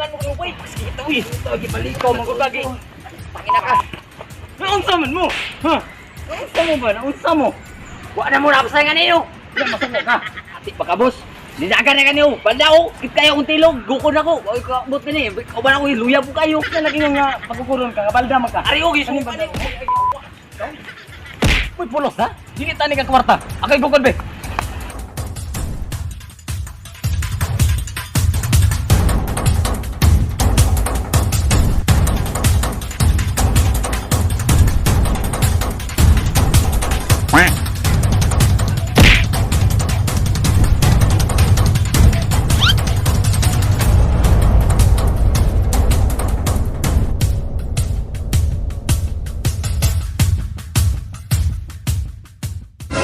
Dunggan mo kung uy. Sige uy. Ito gibalikaw man ko kagi. Tangina ka. Naunsa man mo? Ha? Naunsa mo ba? Naunsa mo? Wa na mo na ako sa nganiyo. Wala masuko ka. Ati pa ka, boss. Dinagan na kaniyo. Banda ko. Kit kayo akong tilog. Gukon ako. Ay kaabot kini. Kauban ako luya po kayo. Na lagi nga pagkukuron ka, kabalda man ka. Ari og isuko ni. Uy, pulos ha? Dili tani ka kwarta. Akay gukon be.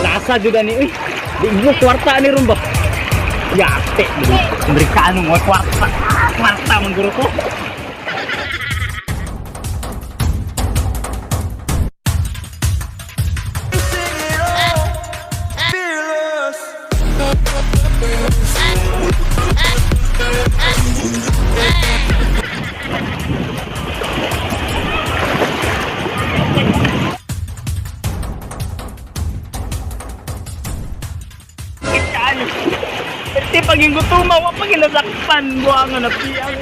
Lasa jud ani uy. Di mo kwarta ani ron ba? Yate. Amerikano mo kwarta. Kwarta man guro ko. Kitaan. Pwede paging gutuma, wa pa ginasakpan buangan na piyang.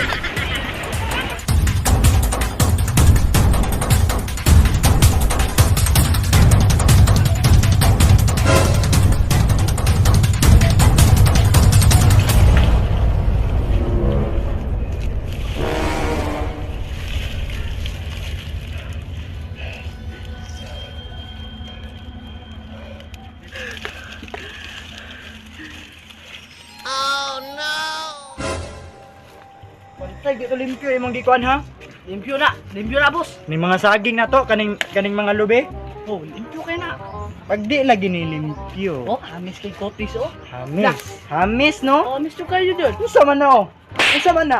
Pantay dito limpyo imong gikuan ha. Limpyo na. Limpyo na, boss. Ni mga saging na to kaning kaning mga lubi. Oh, limpyo kay na. Pag di lagi ni limpyo. Oh, hamis kay kotis oh. Hamis. Hamis no? Oh, hamis jud kayo dun. Unsa man na oh? Unsa man na?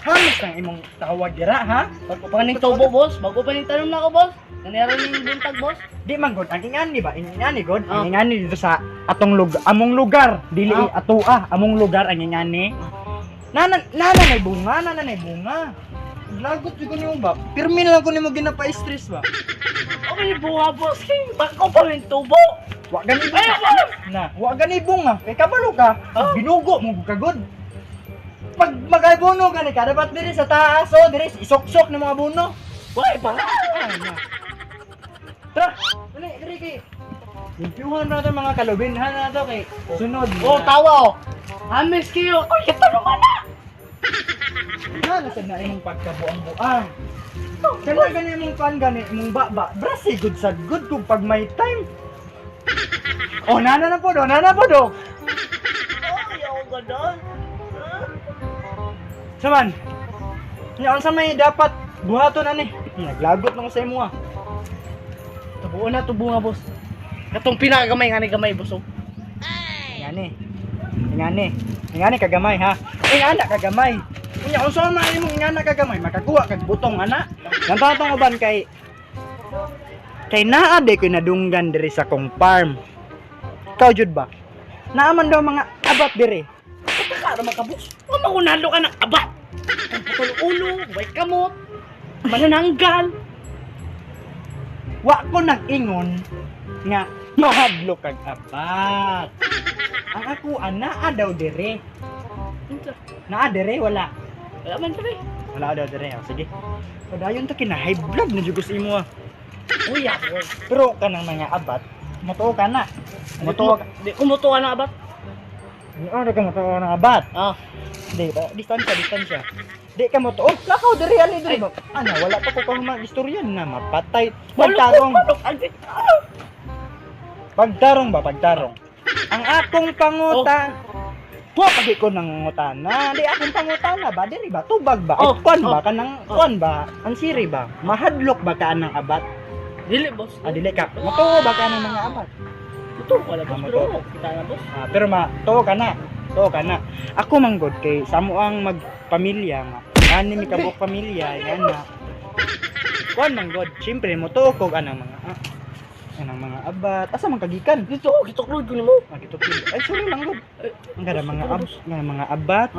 Hamis ang imong tawag dira ha? Bago pa ning tubo, boss. Bago pa ning tanom na ako, boss. Kanera ning buntag, boss. Di man god ang ingani ba? Ang ingani god, Oh. ang ingani dito sa atong lugar, among lugar, dili Oh. atoa, among lugar ang ingani. Nana nana nay bunga, nana nay bunga. Lagot jud ko nimo ba? Pirmi na lang ko nimo ginapa-stress ba? Okay, bunga, boss. Kay bako pa ning tubo. Wa gani Ay, boss. Na, wa gani bunga. Kay kabalo ka, Oh. binugo mo ka god. Pag magaybono gani ka, dapat diri sa taas, oh, diri isuksok ng mga buno. Why pa? Ah, na. Tara, dali, diri kay. Limpyuhan na ito mga kalubinhan na ito kay sunod. Oh, tawa oh. Hamis kayo. Oy, ito naman na. Na, nasad na imong pagkabuang-buang. Kana gani imong kuan gani imong baba. Brasi good sad good kung pag may time. Oh, nana na po do, nana po do. Oh, ayaw ko doon. Saman. Nya unsa may dapat buhaton ani? Naglagot na ko sa imo ah. Tubuon na, tubo nga, boss. Katong pinakagamay nga ni gamay, boss. Oh. Ingani. Ingani. Ingani kagamay ha. Ingana kagamay. Unya unsa man imong ingana kagamay makakuha kag butong ana. Nang tong uban kay kay naa di ko'y nadunggan diri sa kong farm. Ikaw jud ba? Naa man daw mga abat diri. Pataka naman ka, boss. Huwag makunalo ka ng abat. Ang putol ulo, way kamot, manananggal. Wa ko nag-ingon nga mahadlok kag abat. Ang ako naa daw diri. Unsa? Naa diri wala. Wala man sabi. Wala daw diri. Oh, sige. Padayon ta kina high blood na jud ko sa imo ah. Uy, ako. Pero kanang mga abat, motoo ka na. Motoo ka. Di kumutuwa ng abat. Ano ka motoo ng abat? Ah. Di ba? Distansya, distansya. Di ka motoo. Lakaw diri ali diri ba? Ano, wala pa ko pang mag-istorya na mapatay. Pagtarong, Balok, balok. Ah! pagtarong ba, pagtarong. Ang akong pangutan. Wa pagi ko nangungutana. Di akong pangutana ba diri ba tubag ba? Oh, Oh, kuan ba oh, kanang oh. kuan ba? Ang siri ba? Mahadlok ba ka ng abat? Dili, boss. Ah, dili ka. Motoo ba ka ng mga abat? Totoo wala, boss. Ah, Pero kita na, boss. Ah, pero ma, tuo ka na. Tuo ka na. Ako man god kay sa amo ang magpamilya nga. Ani mi kabuok pamilya yan na. Kuan man god, syempre mo tuo kog anang mga ah. Kanang mga abat. Asa man kagikan? Dito, gituklod ko nimo. Ah, gituklod. Ay, sorry lang gud. Ang kada mga ab, nga mga abat,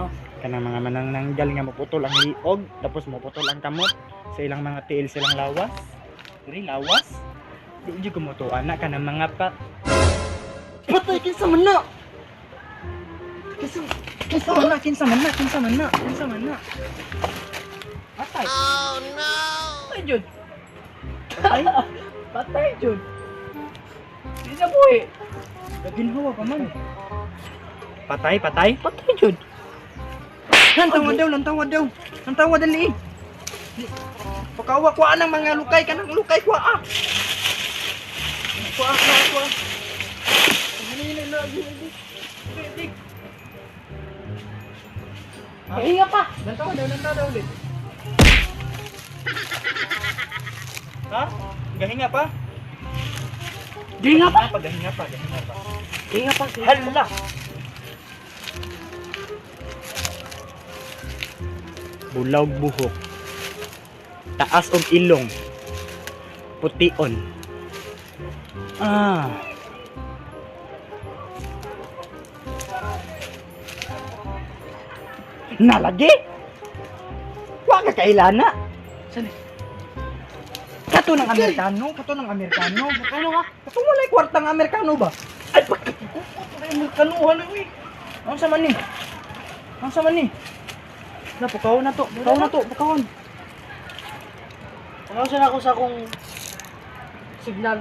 kanang mga manananggal nga moputol ang liog, tapos moputol ang kamot sa ilang mga tiil, silang lawas. Diri lawas. Di jud ko motuo na kanang mga pa. Patay, kinsa man na? Kinsa man na? Kinsa man na? Kinsa man na? Kinsa man na? Patay. Oh no. Patay jud. Patay. Patay jud. Di na buhi. Ginhawa pa man. Patay, patay. Patay jud. Lantawa daw, lantawa daw. Lantawa dali. Pakawa kuha ng mga lukay kanang lukay kuha ah. Kuha, kuha, kuha. Hinga pa. Lantawa daw, lantawa daw ulit. Ha? Gahinga pa? Hinga pa. Pa, gahinga pa, gahinga pa. Hinga pa. Hala! Bulaw buhok. Taas og ilong. Pution. Ah. Nalagi? Wa ka kailana. Saan? Kato ng Amerikano, kato ng Amerikano. Ano ka? Kato walay kwartang Amerikano ba? Ay, pagkakupot na yung kanuhan na eh. Ang sama ni? Ang sama ni? Na pukawon na to. Pukawon na to, pukawon. Ano na ako sa akong signal?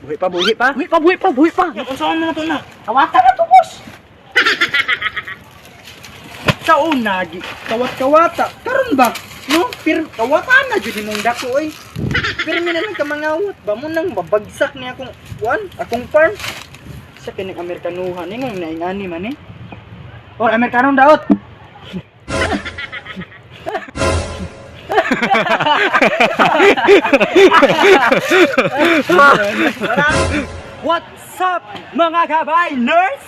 Buhi pa, buhi pa. Buhi pa, buhi pa, buhi pa. Unsaon mo na to na? Kawata na to, boss. Sa una gi kawat-kawata. Karon ba? No, pir kawata na jud imong dako oy. Pirmi na lang ka mangawat ba mo nang babagsak ni akong kuan, akong farm. Sa kining Amerikanuhan ni ngong naingani man eh. Oh, Amerikanong daot. What's up, mga kabay-ners?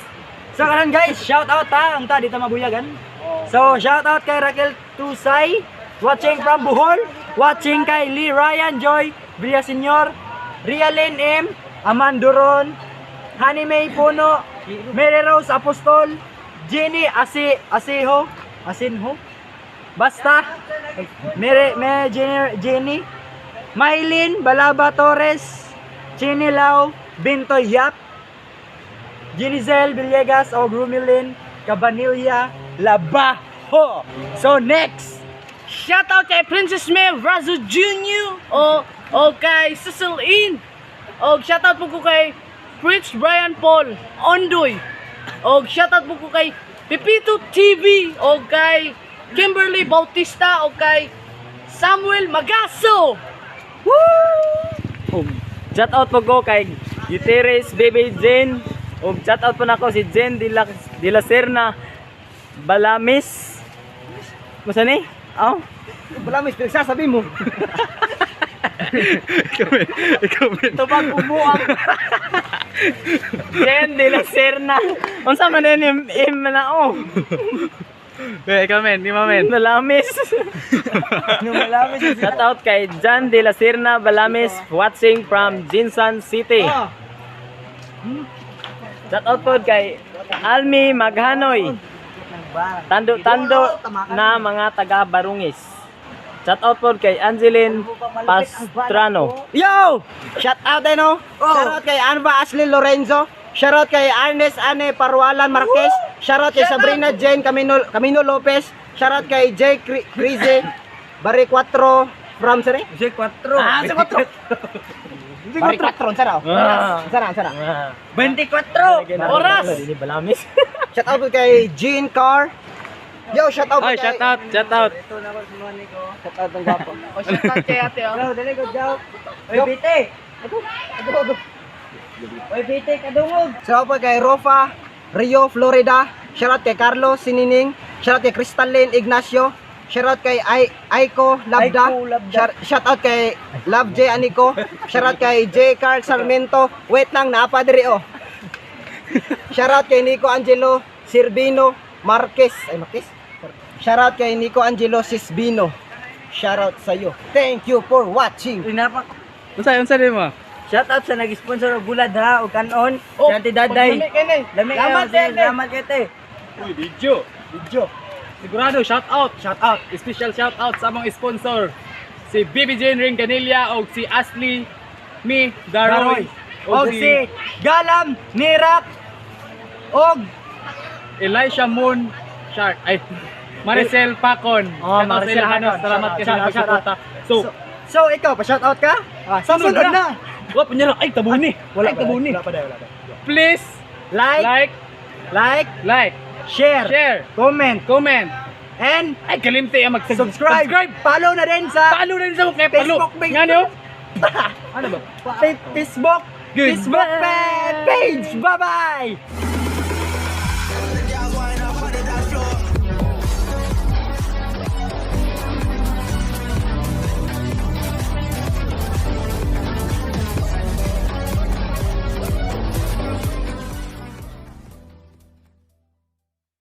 So karon guys, shout out ta ang ta dito mabuyagan. So shout out kay Raquel Tusay, watching from Bohol, watching kay Lee Ryan Joy Villasenor, Rialyn M, Amanduron, Honey May Puno, Mary Rose Apostol, Jenny Asi Asiho, Asinho. Basta Mary, Mary Jenny, Jenny Mylene Balaba Torres, Chini Lau, Binto Yap, Ginizelle Villegas o Rumilin Cabanilla Labaho. So next, Shout out kay Princess May Razo Jr. o kay Cecil In. O shout out po ko kay Prince Brian Paul Ondoy. O shout out po ko kay Pepito TV o kay Kimberly Bautista o kay Samuel Magaso. Ug shout out po ko kay Gutierrez Baby Jane. Ug shout out po nako si Jen de la Serna Balamis. Masa ni? Oh. Balamis, pinagsasabi mo. Tubag umuang. Jen de la Serna. Unsa man ni M na oh. Eh, ikaw men, di ma men. Balamis. Balamis. Shout out kay Jan de la Serna Balamis watching from Jinsan City. Ah. Shout out po kay Almi Maghanoy. Tando-tando na mga taga Barungis. Shout out po kay Angeline Pastrano. Yo! Shout out eh no? Shout out kay Anva Ashley Lorenzo. Shout out kay Arnes Ane Parwalan Marquez. Shout out kay Sabrina Jane Camino, Camino Lopez. Shout out kay Jay Crize Barry 4 from sir? J 4. Ah, sa 4. Barry 4 sara. Sara, sara. 24 Oras! Balamis. Shout out kay Jean Carr. Yo, shout out Ay, kay shout out, shout out. Shout out ng gwapo. O shout out kay ate oh. Go, dali go, go. Oy, BT. Ago, ago, ago. Oy, BT, kadungog. Shout out po kay Rofa, Rio, Florida. Shout out kay Carlos Sinining. Shout out kay Crystalline Ignacio. Shout out kay Aiko Labda. Shout out kay Love J Anico. Shout out kay J Carl Sarmiento. Wait lang, naa pa diri oh. Shout out kay Nico Angelo Sirbino Marquez. Ay, Marquez? Shout out kay Nico Angelo Sisbino. Shoutout sa iyo. Thank you for watching. Unsa din mo? Shout out sa nag-sponsor og bulad ha og kanon. Oh, Si Auntie Daday. paglami kay nay. Lami kayo, Salamat, sir. Ate. Salamat kay te. Uy, video. Video. Sigurado, shout out. Shout out. Special shout out sa among sponsor. Si Bibi Jane Ringanilla o si Ashley Mi Daroy. Daroy. Og si Galam Nirak og Elisha Moon Shark. Ay, Maricel Pacon. Oh, Shout out sa Maricel Ilahanos. Pacon. Salamat Shout kasi out, sa shout out. pagsuporta. So, So, ikaw, pa shout out ka? Ah, sa Sunod sunod na. na. wa pa niya lang. Ay, tabuni. Wala Ay, pa, tabuni. wala pa dahil, wala pa. Please, Like, like, like, like, share, share, comment, comment. and Ay, kalimti ang mag subscribe. Subscribe. Follow na rin sa Follow na rin sa mukha. Follow. Facebook page. Nga niyo? Ano ba? Facebook Goodbye. Facebook page. Bye-bye.